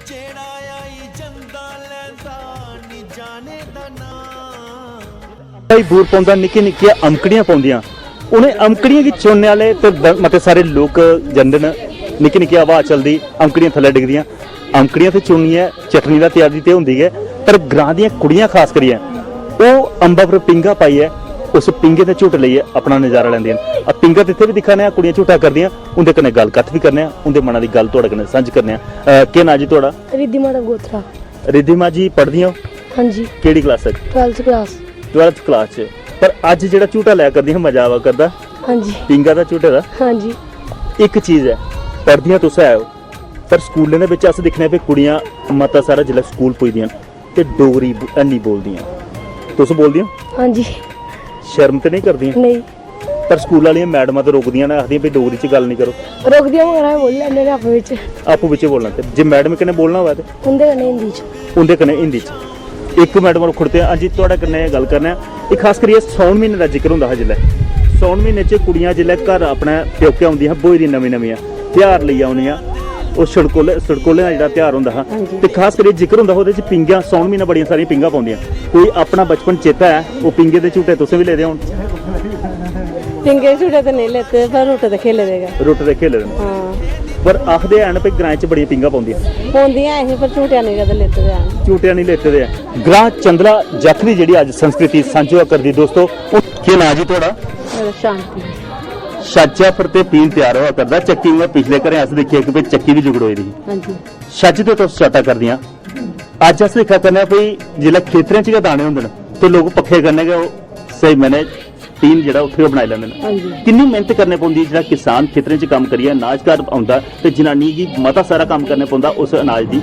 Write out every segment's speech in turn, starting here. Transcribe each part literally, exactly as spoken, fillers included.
जेह्ड़ा आई जंदा लैंदा नी जाने दा नांऽ। भाई बूर पौंदा, निक्की निक्कियां अमकड़ियां पौंदियां। उ'नें अमकड़ियें गी चुनने आह्ले ते ब-, मते सारे लोक जंदे न। निक्की निक्की हवा चलदी, अमकड़ियां थल्लै डिगदियां। अमकड़ियां ते चुनियै चटनी दा त्यारी ते होंदी गै, पर ग्रां दियां कुड़ियां खास करियै ओह् अम्बा पर पींघा पाइयै उस पींघे दे झूटे लेइयै अपना नजारा लैंदियां न। आ पींघा ते इत्थै बी दिक्खा ने आं, कुड़ियां झूटा करदियां, उं'दे कन्नै गल्ल कत्थ बी करने आं, उं'दे मना दी गल्ल थुआढ़े कन्नै सांझी करने आं। अ, केह् नांऽ जी थुआढ़ा? रिद्धिमा डगोत्रा। रिद्धिमा जी पढ़दियां ओ? हां जी। केह्ड़ी क्लास च? Twelfth class. ट्वेल्थ क्लास च। पर अज्ज जेह्ड़ा झूटा लै करदियां, मजा आवा करदा? हां जी। पींघा दा झूटे दा? हां जी। इक चीज ऐ, पढ़दियां तुस है ओ, पर स्कूलें दे बिच अस दिक्खने आं कि कुड़ियां मता सारा जिसलै स्कूल पुजदियां न ते डोगरी ब-, हैन्नी बोलदियां। तुस बोलदियां? हां जी। शर्म ते नेईं करदियां? नेईं। पर स्कूल आह्लियां मैडमां ते रोकदियां न, आखदियां, "भई, डोगरी च गल्ल निं करो।" रोकदियां, मगर अस बोली लैन्ने होन्ने आपूं बिच्च। आपूं बिच्चें बोलना ते जे मैडम कन्नै बोलना होऐ ते? उं'दे कन्नै हिंदी च। उं'दे कन्नै हिंदी च। इक मैडम होर खड़ोते, "हां जी, थुआढ़े कन्नै गल्ल करना ऐ।" एह् खास करियै सौन म्हीने दा जिक्र होंदा हा जिसलै। सौन म्हीने च कुड़ियां जिसलै घर अपने प्योकै औंदियां हियां, ब्होई दियां नमीं-नमियां, तेहार लेई औनियां, ओह् छड़कोले, छड़कोलें दा जेह्ड़ा तेहार होंदा हा, हां जी। ते खास करियै जिक्र होंदा हा ओह्दे च पींघां, सौन म्हीना बड़ियां सारियां पींघां पौंदियां। कोई अपना बचपन चेता ऐ, ओह् पींघे दे झूटे तुसें बी लेदे होन? पींघे दे झूटे ते नेईं लेते, पर रुट्ट ते खेले दे गै। रुट्ट ते खेले दे न। हां। पर आखदे हैन भई ग्राएं च बड़ियां पींघां पौंदियां। पौंदियां ऐ ही, पर झूटे नेईं कदें लेते दे हैन। झूटे नेईं लेते दे हैन। ग्रां चंदला जख दी जेह्ड़ी अज्ज संस्कृति सांझी होआ करदी दोस्तो, ओह् केह् नांऽ जी थुआढ़ा? मेरा शांति। छज्जा पर ते पीन त्यार होआ करदा, चक्की उ'आं पिछले घरें अस दिक्खियै कि भई चक्की बी जुगड़ोई दी ही। हां जी। छज्ज ते तुस चाटा करदियां। अज्ज अस दिक्खा करने आं भई जिसलै खेतरें च गै दाने होंदे न ते लोक पक्खे कन्नै गै ओह् स्हेई मैह्ने टीन जेह्ड़ा उत्थै गै बनाई लैंदे न। हां जी। किन्नी मेह्नत करने पौंदी ऐ, जेह्ड़ा किसान खेतरें च कम्म करियै अनाज घर औंदा ते जनानी गी मता सारा कम्म करने पौंदा उस अनाज दी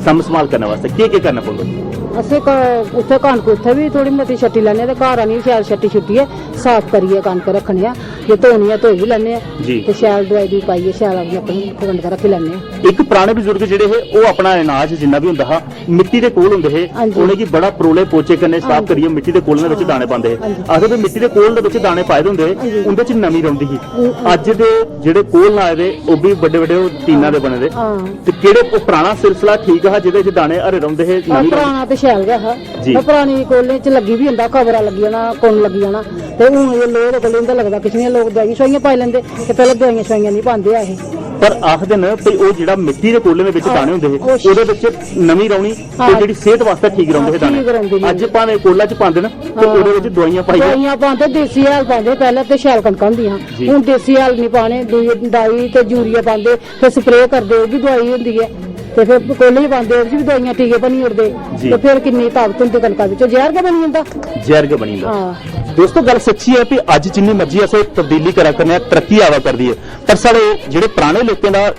साम्भ संभाल करने वास्तै। केह् केह् करना पौंदा? असें क-, उत्थै कनक उत्थै बी थोह्ड़ी मती छट्टी लैन्ने आं ते घर आनियै शैल छट्टी छुट्टियै साफ करियै कनक रक्खने आं। जे धोनी ऐ धोई बी लैन्ने आं जी। ते शैल दवाई दवूई पाइयै शैल अपनी, अपनी कनक रक्खी लैन्ने आं। इक पराने बजुर्ग जेह्ड़े हे, ओह् अपना अनाज जिन्ना बी होंदा हा, मिट्टी दे कोल होंदे हे, हां जी। उ'नेंगी बड़ा परोले पोचे कन्नै साफ हां जी। करियै मिट्टी दे कोल दे बिच दाने पांदे हे। हां जी। आखदे भी मिट्टी दे कोल दे बिच दाने पाए दे होंदे हे, हां जी। उं'दे च नमी रौंह्दी ही। हम्म। अज्ज दे जेह्ड़े कोल लाए दे, ओह् बी बड्डे बड्डे ओह् टीना दे बने दे। हां। ते केह्ड़े ओह् पराना सिलसिला ठीक हा, जेह्दे च दाने हरे रौंह्दे हे, हां, नमी रौंह्दी? पराना ते शैल गै हा। जी। पर परानी कोलें च लग्गी बी जंदा, कबरा लग्गी जाना, कुन्न लग्गी जाना। ते हून एह् लोह् दे कोले इं'दा लगदा किश निं, लोक दवाई सोआइयां पाई लैंदे। ते पैह्लें दवाइयां शवाइयां निं पांदे ऐ हे। पर आखदे न भई ओह् जेह्ड़ा मिट्टी दे कोलें दे बिच हां, दाने होंदे हे, ओह् श-, ओह्दे बिच नमी रौह्नी ते हां। जेह्ड़ी सेह्त वास्तै ठीक रौंह्दे हे हां, दाने। ठीक रौंह्दे हे। अज्ज भामें कोला च पांदे न ते हां। ओह्दे बिच दवाइयां पाइयै दवाइयां पांदे, देसी हैल पांदे, पैह्लें ते शैल कनकां होंदियां हां। जी। हून देसी हैल निं पाने, दूई डाई ते यूरिया पांदे, फिर स्प्रे करदे, ओह् बी दवाई होंदी ऐ। ते फिर कोले च पांदे, ओह्दे च बी दवाइयां, टीके भनी ओड़दे। जी। ते फिर किन्नी ताकत होंदी कनका बिच, जैह्र गै बनी जंदा। जैह्र गै बनी जंदा। हां। दोस्तो, गल्ल सच्ची ऐ कि अज्ज जिन्नी मर्जी अस तब्दीली करा करने आं, तरक्की आवा करदी ऐ, पर साढ़े जेह्ड़े पराने लोकें दा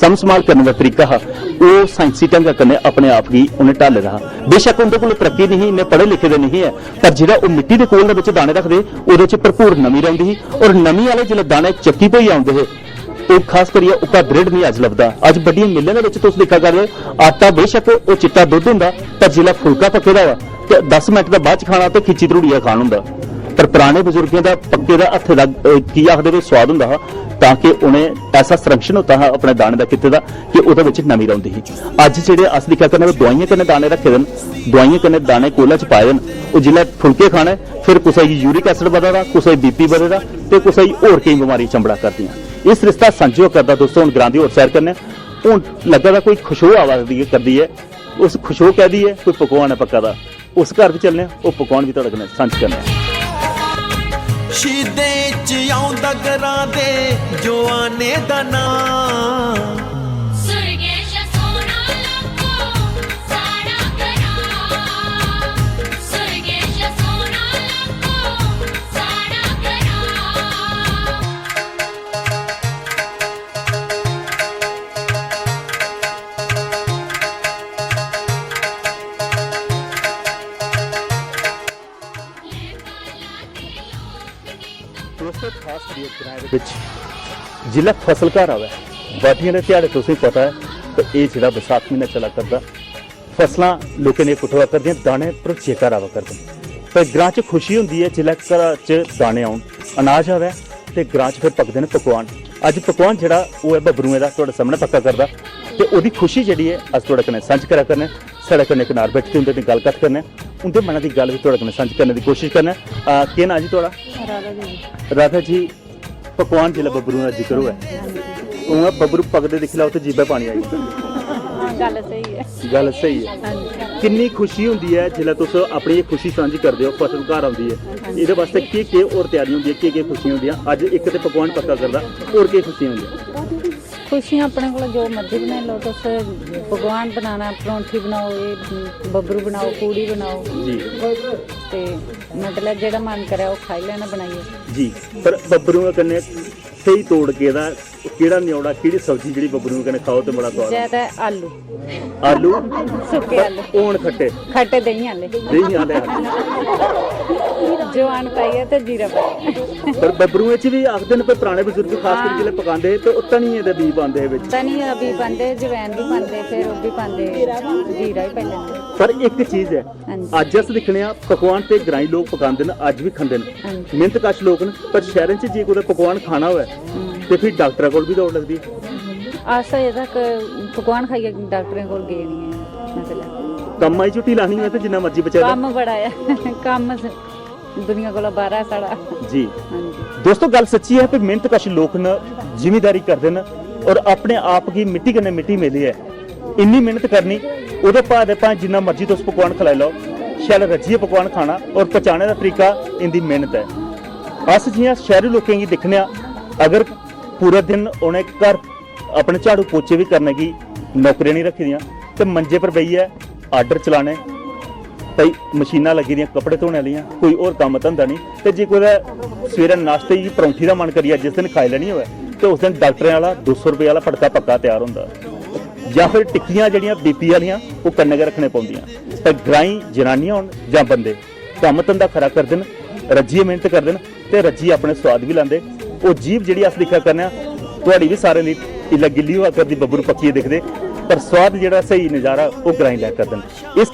साम्भ संभाल करने दा तरीका हा, ओह् साइंसी ढंगा कन्नै अपने आप गी उ'नें ढाले दा हा। बेशक्क उं'दे कोल तरक्की नेईं ही, इन्ने पढ़े लिखे दे नेईं हे, पर जेह्ड़ा ओह् मिट्टी दे कोल दे बिच दाने रखदे, ओह्दे च भरपूर नमी रौंह्दी ही। और नमी आह्ले जिसलै दाने चक्की भोइयै औंदे हे, ओह् खास करियै ओह्का दृढ़ निं अज्ज लभदा। अज्ज बड्डियें मिल्लें दे बिच तुस दिक्खा करदे, आटा बेशक्क ओह् चिट्टा दुद्ध होंदा, पर जिसलै फुलका पक्के दा होऐ ते दस मिंट दे बाद च खाना ते खिच्ची त्रुड़ियै खान होंदा। पर पराने बजुर्गें दा पक्के दा हत्थे दा, अ, की आखदे वे, सोआद होंदा हा, तां कि उ'नें ऐसा संरक्षण होता हा अपने दाने दा कीते दा कि ओह्दे बिच नमी रौंह्दी ही। अज्ज जेह्ड़े अस दिक्खा करने, ओह् दोआइयें कन्नै दाने रक्खे दे न, दोआइयें कन्नै दाने कोला च पाए दे न। ओह् जिसलै फुलके खाने, फिर कुसै गी यूरिक एसिड बधै दा, कुसै गी बीपी बधै दा ते कुसै गी होर केईं बमारियां चंबड़ा करदियां। एह् सरिस्ता सांझा करदा दोस्तो, हून ग्रां दी होर सैर करने आं। हून लग्गा दा कोई खुशबू आवा दी करदी ऐ, उस खुशबू कैह्दी ऐ? कोई पकवान ऐ पक्का दा। उस घर बी चलने आं, ओह् पकवान बी थुआढ़े कन्नै सांझे करने आं। शहीदें च औंदा ग्रां दे जवानें दा नांऽ। सुरगेश सोना लग्गो साढ़ा ग्रां। सुरगेश सोना लग्गो साढ़ा ग्रां। दोस्तो, खास करियै ग्राएं दे बिच जिसलै फसल घर आवै, बाड्ढियें दे ध्याड़े तुसेंगी पता ऐ, ते एह् जेह्ड़ा बसाख म्हीना चला करदा, फसलां लोकें दियां कुत्थै होआ करदियां, दाने भरोचियै घर आवा करदे न। ते ग्रां च खुशी होंदी ऐ जिसलै घरा च दाने औन, अनाज आवै, ते ग्रां च फिर पकदे न पकवान। अज्ज पकवान जेह्ड़ा ओह् ऐ बब्बरुएं दा, थुआढ़े सामनै पक्का करदा। ते ओह्दी खुशी जेह्ड़ी ऐ, अस थुआढ़े कन्नै सांझ करा करने। साढ़े कन्नै इक नार बैठे दे, उं'दे कन्नै गल्ल कत्थ करने, उं'दे मनै दी गल्ल बी थुआढ़े कन्नै सांझ करने दी कोशिश करने। आ, केह् नांऽ जी थुआढ़ा? राधा देवी। राधा जी, पकवान जिसलै बब्बरू दा जिक्र होऐ, उ'आं बब्बरू पकदे दिक्खी लैओ ते जीभै पानी आई जंदा। हां, गल्ल स्हेई ऐ। गल्ल स्हेई ऐ। हां जी। किन्नी खुशी होंदी ऐ जिसलै तुस अपनी एह् खुशी सांझी करदे ओ, फसल घर औंदी ऐ, एह्दे बास्तै केह् केह् होर त्यारी होंदी ऐ, केह् केह् खुशियां होंदियां? अज्ज इक ते पकवान पक्का करदा, होर केह् खुशियां होंदियां? खुशियां अपने कोला जो मर्जी बनाई लैओ तुस। पकवान बनाना, परौंठी बनाओ, एह् बब्बरू बनाओ, पूड़ी बनाओ, जी। ते मतलब जेह्ड़ा मन करै ओह् खाई लैना बनाइयै। जी। पर बब्बरुएं कन्नै स्हेई तोड़ केह्दा, केह्ड़ा न्योड़ा, केह्ड़ी सब्जी जेह्ड़ी बब्बरुएं कन्नै खाओ ते बड़ा सोआद औंदा? ज्यादा आलू, आलू। सुक्के आलू, होन खट्टे। खट्टे देहीं आले, देहीं आले आलू। जवैन पाइयै ते जीरा पाइयै। पर बब्बरुएं च बी आखदे न, पर पराने बजुर्ग खास करियै जिसलै पकांदे हे ते ओह् धनिये दे बीऽ पांदे हे बिच। धनिया दा बीऽ पांदे, जवैन बी पांदे, फिर ओह् बी पांदे, जीरा बी पाई लैंदे। पर इक चीज ऐ, हां जी। अज्ज अस दिक्खने आं पकवान ते ग्राईं लोक पकांदे न, अज्ज बी खंदे न, हां जी। मेहनतकश लोक न। पर शैह्रें च जे कुतै पकवान खाना होऐ ते फिर डाक्टरै कोल बी दौड़ लगदी। अस अजें तक पकवान खाइयै डाक्टरें कोल गे निं ऐ। मतलब कम्म आई छुट्टी लानी होऐ ते जिन्ना मर्जी बचाई लैओ। कम्म बड़ा ऐ, कम्म स- दुनिया कोला बाहर ऐ साढ़ा। जी। हां जी। दोस्तो, गल्ल सच्ची ऐ कि मेहनतकश लोक न, जिमीदारी करदे न और अपने आप गी मिट्टी कन्नै मिट्टी मिलियै इन्नी मेहनत करनी, ओह्दे भाऽ दे भाएं जिन्ना मर्जी तुस पकवान खलाई लैओ, शैल रज्जियै पकवान खाना और पचाने दा तरीका इंदी मेहनत ऐ। अस जि'यां शैह्रू लोकें गी दिक्खने आं, अगर पूरे दिन उ'नें घर अपने झाड़ू पोचे बी करने गी नौकरियां निं रक्खी दियां ते मंजे पर बेहियै आर्डर चलाने, भाई मशीनां लग्गी दियां कपड़े धोने आह्लियां, कोई होर कम्म धंधा निं। ते जे कुतै सवेरै नाश्ते गी परौंठी दा मन करियै जिस दिन खाई लैनी होऐ ते उस दिन डाक्टरें आह्ला दो सौ रपेऽ आह्ला फटका पक्का त्यार होंदा। जां फिर टिक्कियां जेह्ड़ियां बीपी आह्लियां, ओह् कन्नै गै रक्खने पौंदियां। पर ग्राईं जनानियां होन जां बंदे, कम्म धंधा खरा करदे न, रज्जियै मेहनत करदे न ते रज्जियै अपने सोआद बी लैंदे। ओह् जीभ जेह्ड़ी अस दिक्खा करने आं, थुआढ़ी बी सारें दी इल्लै गिल्ली होआ करदी, बब्बरू पक्कियै दिखदे, पर सोआद जेह्ड़ा स्हेई नजारा ओह् ग्राईं लै करदे न। इस